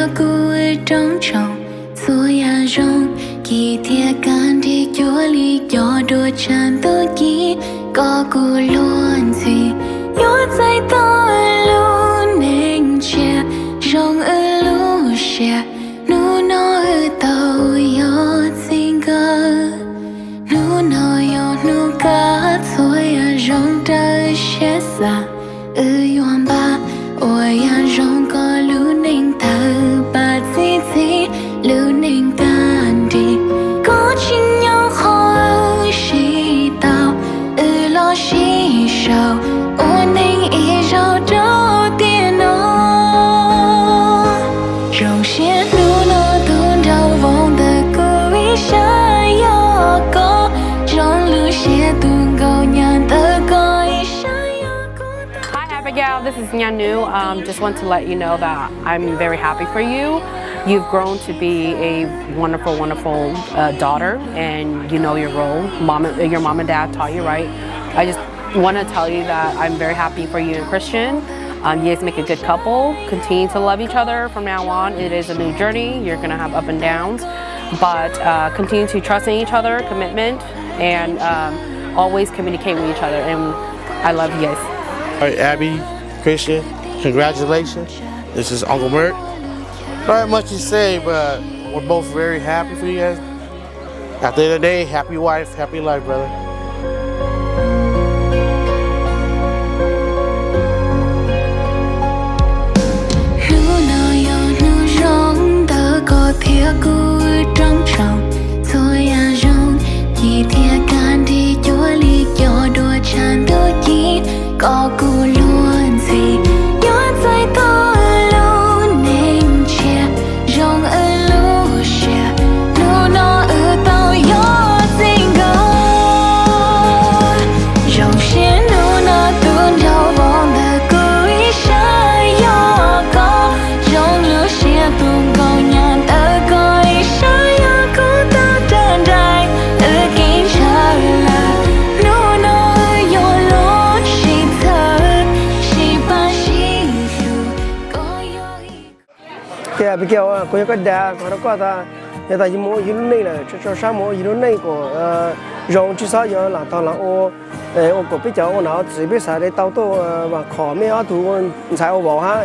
Kuv ua roob tsoom txhua yam zoo, ci thiab kaj nrig cuag li cov duab tshav ntuj ci. Koj kuj luag ntxhi yuav txais tau wb lub neej tsiaj zoo wb lub siab. Hnub no wb tau yog txij nkawm, hnub no yog hnub kaj txhua yam zoo raws siab xav. Wb yuav npaj ua yam zoo kom lub neej tawg pab txi txiv, lub neej kaj nrig. Koj tsim nyog qhov wb sib tau, wb los sib sau ua neej ib zaug rau tiam no. Zoo siab hnub no tuaj nrog vauv ntawm kuv ib sab yog koj, zoo lub siab tus nkauj nyab ntawm koj ib sab yog kuv. Hi Abigail, this is Nyanu. Um, just want to let you know that I'm very happy for you. You've grown to be a wonderful, wonderful uh, daughter, and you know your role. Mom, your mom and dad taught you right. I just want to tell you that I'm very happy for you and Christian. Um, you guys make a good couple. Continue to love each other from now on. It is a new journey. You're going to have up and downs, but uh, continue to trust in each other, commitment, and um, always communicate with each other. And I love you guys. All right, Abby, Christian, congratulations. This is Uncle Mert. Not much to say, but we're both very happy for you guys. At the end of the day, happy wife, happy life, brother. Hnub no yog hnub zoo ntawm koj thiab kuv, roob tsoom txhua yam zoo, ci thiab kaj nrig cuag li cov duab tshav ntuj ci. Koj kuj luag ntxhi yuav txais tau wb lub neej tsiaj zoo wb lub siab. Hnub no wb tau yog txij nkawm, zoo siab hnub no tuaj nrog vauv ntawm kuv ib sab yog koj, zoo lub siab tus nkauj nyab ntawm koj ib sab yog kuv tau raws nraim wb kev ntshaw lawm. Hnub no wb yuav los sib txhawb, sib pab sib hlub, koj yog ib Ces Abigail, kuv yog koj dad, kuv hais rau koj tas, yog tas yus mus ua yus lub neej lawm, tso tso sab mus ua yus lub neej kom zoo, tsis txhob yog lam tog lam ua, ua kom peb cov ua nom ua tswv peb xav li tau tuaj vam khom mej ob tug ua ntxhais ua vauv hab.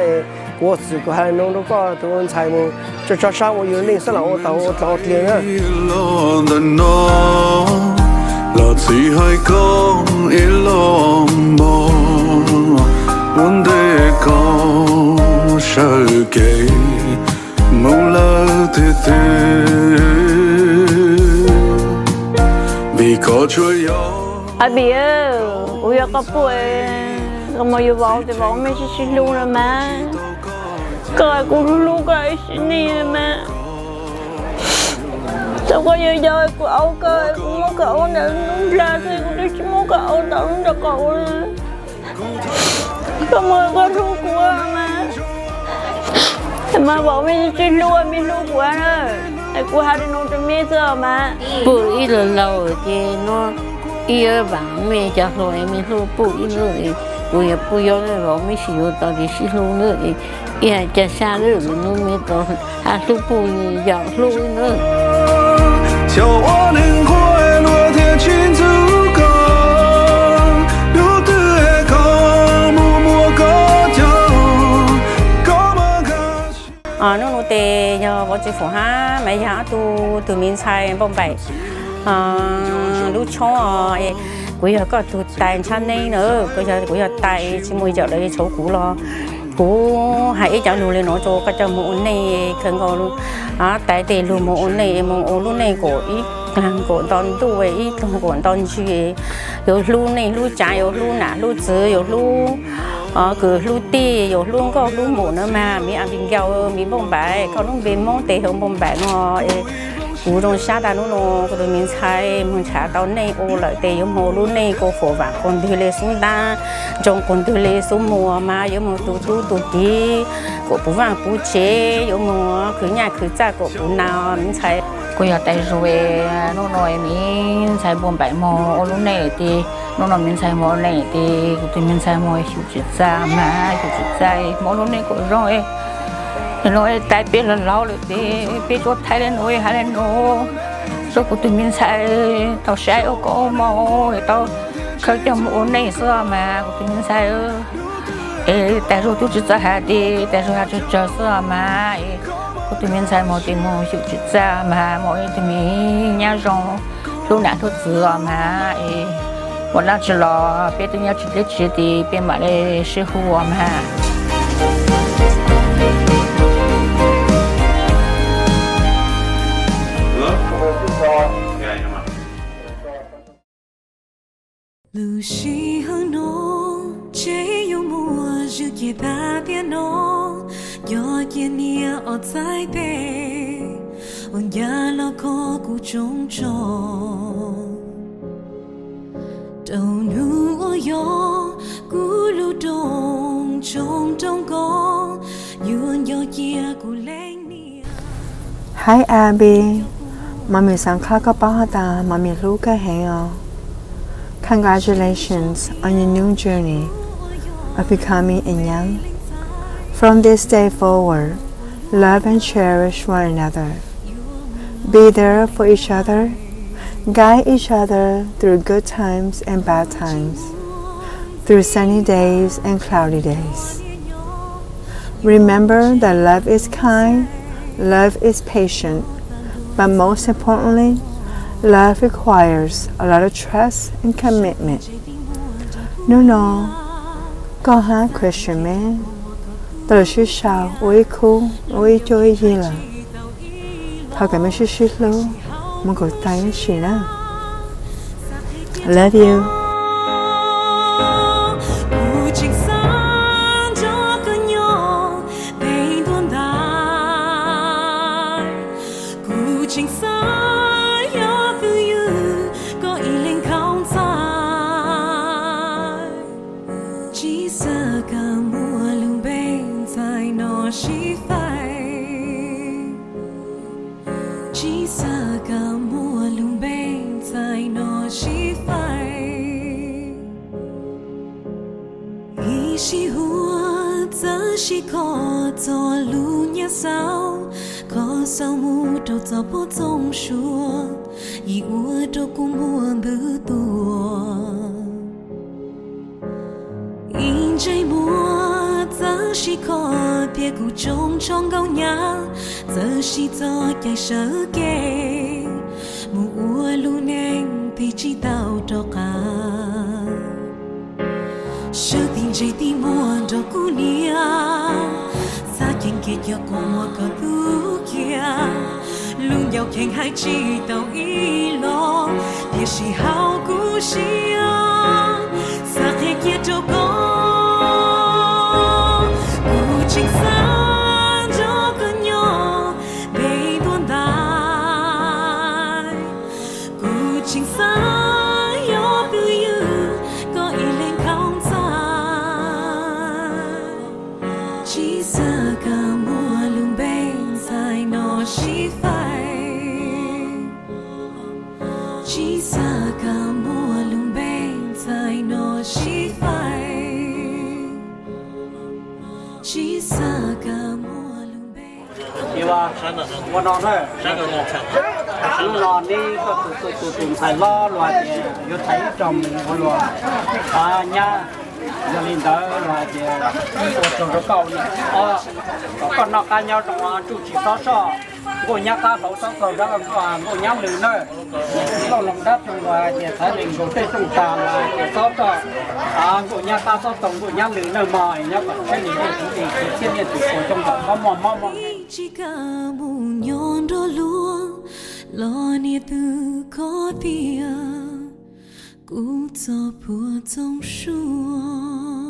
Kuv ua txwv kuv hais li no rau koj tus ua ntxhais mus, tso tso sab mus ua yus lub neej xwb, lam ua taug ua dlaag ua dlig na. Los ntawm no los txhim hais koj ib los mog, ua ntej koj sawv kev mus lawm tiag tiag, vim koj tsuas yog Abi, kuv yog koj puj, koj mus yuav vauv ces vauv mej tsis sib hlub lawm mas. Koj kuv hlub hlub koj ib sim neej lawm mas. Thaum koj yuav yau kuv aub koj, kuv muab koj aub ntawm lub nplaj xwb, kuv twb tsis muab koj aub tom lub nraub qaum ua. Koj mus koj hlub kuv mas. Mas vauv mej tsis hlub, mej hlub kuv na. Kuv hais li no rau mej xwb mas. Puj ib laug laus ces no ib vaam mej cov hluas es mej hlub puj ib lub, kuv yog puj yau na, vauv mej sib yuav tau ces sib hlub na. Ib hais ca sab lawm, lwm hnub mej tau hab hlub puj yam hlub na. Xyaum ua neeg nquag luag thiaj tsis ntxub koj, lub twg koj mus muab koj caum, koj mas koj Hnub no tes yog vauv Tsis Fum hab Maiv Yag ob tug, tug me ntxhais npauj npaim lub tshob. Kuv yog koj tug tais ntshab neeb na, kuv yog tais tsis muaj yawm lawv tshauv kuv los. Kuv hais ib cov lug li no rau koj coj moog ua neej kawg nkaus, tais tej lug moog ua neej, moog ua lub neej kom ib dlaag kom nto ntuj, ib dlaag kom nto ntsig. Yuav hlub neej hlub tsaav, yuav hlub nam hlub txwv, yuav hlub kwv hlub tij, yuav hlub nkauj hlub muam na mas. Me Abigail, me npauj npaim, koj lub npe Moob tes hu npauj npaim no. Kuv zoo sab tas hnub no kuv tug me ntxhais moog nrhav tau neej ua lawm tes yuav moog ua lub neej kuas fuam vaam quas ntwg le xub ntab, ntsoo quas ntwg le xub muag mas, yuav moog tu tub tu kiv kom puv vaaj puv tsev, yuav moog khwv nyaj khwv txaj kom puv nas. Me ntxhais, kuv yog tais zug, hnub no me ntxhais npauj npaim moog ua lub neej tes, hnub no me ntxhais moog ua neej tes kuv tug me ntxhais moog xyum tsis txaj mas, xyum tsis txaj moog ua lub neej kom zoo. Nim no tais peb laus laus lawm ces peb tuaj thaij li no, hais li no rau kuv tus me ntxhais tau saib ua koob ua hmoov, tau khaws coj mus ua neej xwb os mas kuv tus me ntxhais. Es tas zog twb tsis txawj hais tias tas zog hais tsawg tsawg xwb os mas, es kuv tus me ntxhais mus ces mus xyum tsis txaj mas mus ua ib tug me nyab zoo hlub nam hlub txwv os mas, es ua dab tsi los peb twb nyob tsis deb tsis tias peb mam li sib hu os mas. Lub sij hawm no tseem yuav muaj zwm cia tag tiam no, cov cia niam ob txhais tes ua ncaj los kho kuv tsoo tso. Rau hnub uas yog kuv lub rooj tsoo rau nkoj, yuav nco cia kuv leej niam. Hi Abby, Mami xav qhia koj paub hais tias Mami hlub koj heev os. Congratulations on your new journey of becoming a nyab. From this day forward, love and cherish one another. Be there for each other. Guide each other through good times and bad times, through sunny days and cloudy days. Remember that love is kind, love is patient, but most importantly, love requires a lot of trust and commitment. Hnub no, koj hab Christian Mem tau sib sau ua ib khub, ua ib cuab ib yig lawm. Thov kom mej sib sib hlub mus kom tag ib sim na. Love you. Kuv tseem xav nrog koj nyob pem ntuj ntais. Kuv tseem xav yog pw ywg koj ib leeg khoom ntxhais. Tsis xav kom muaj lub npe ntxhais no sib faib. Tsis xav kom muaj lub npe ntxhais no sib faib. Ib sij huam txawm sib kho txog lub nyab xauj, kho xauj mus rau txoj pug txooj suab, yim ua rau kuv muaj npwv tuaj. Ib ntsej muag txawm sib kho thiab kuv tsoo tsho nkauj nyab, txawm sib txoj cai sawv kev mus ua lub neej tig tsis tau rov qab. Sawv tib ntsej tib muag nrog kuv niam, xav ceev kiag cov kua muag koj tu kiag. Lub ncauj kheev hais tsis tau ib los, tiam sis hauv kuv siab xav qhia kiag rau koj, kuv tseem xav nrog koj nyob pem ntuj ntais. Kuv tseem xav yog pw ywg koj ib leeg khoom ntxhais. Tsis xav kom muaj lub npe ntxhais no sib faib. Tsis xav kom muaj lub npe ntxhais no sib faib. Tsis xav kom muaj lub npe. Ua no na, lub no neb koj tus tus tus ntxhais hlob los hais tias yuav thaiv ib tog mus ua luag nyab, yog li ntawd los hais tias ua tsaug rau koj, kom koj noj qab nyob zoo, tsuj tsis txhob soj. Nkauj nyab qab hauv txhob txog zab nkauj nyab lwm na. Lauj Loos dab tug los hais tias thaiv li nkaus tej rooj tag los hais tias txhob soj. Nkauj nyab qab txhob txog nkauj nyab lwm na mog, nyob kom thiab li ntuj txiv tsis thiab niaj txiv puas tsooj kom txhob muaj mob muaj nkeeg. Tsis kam mus nyob nrog luag los niam twb kho tias kuv txoj phuam txooj suab.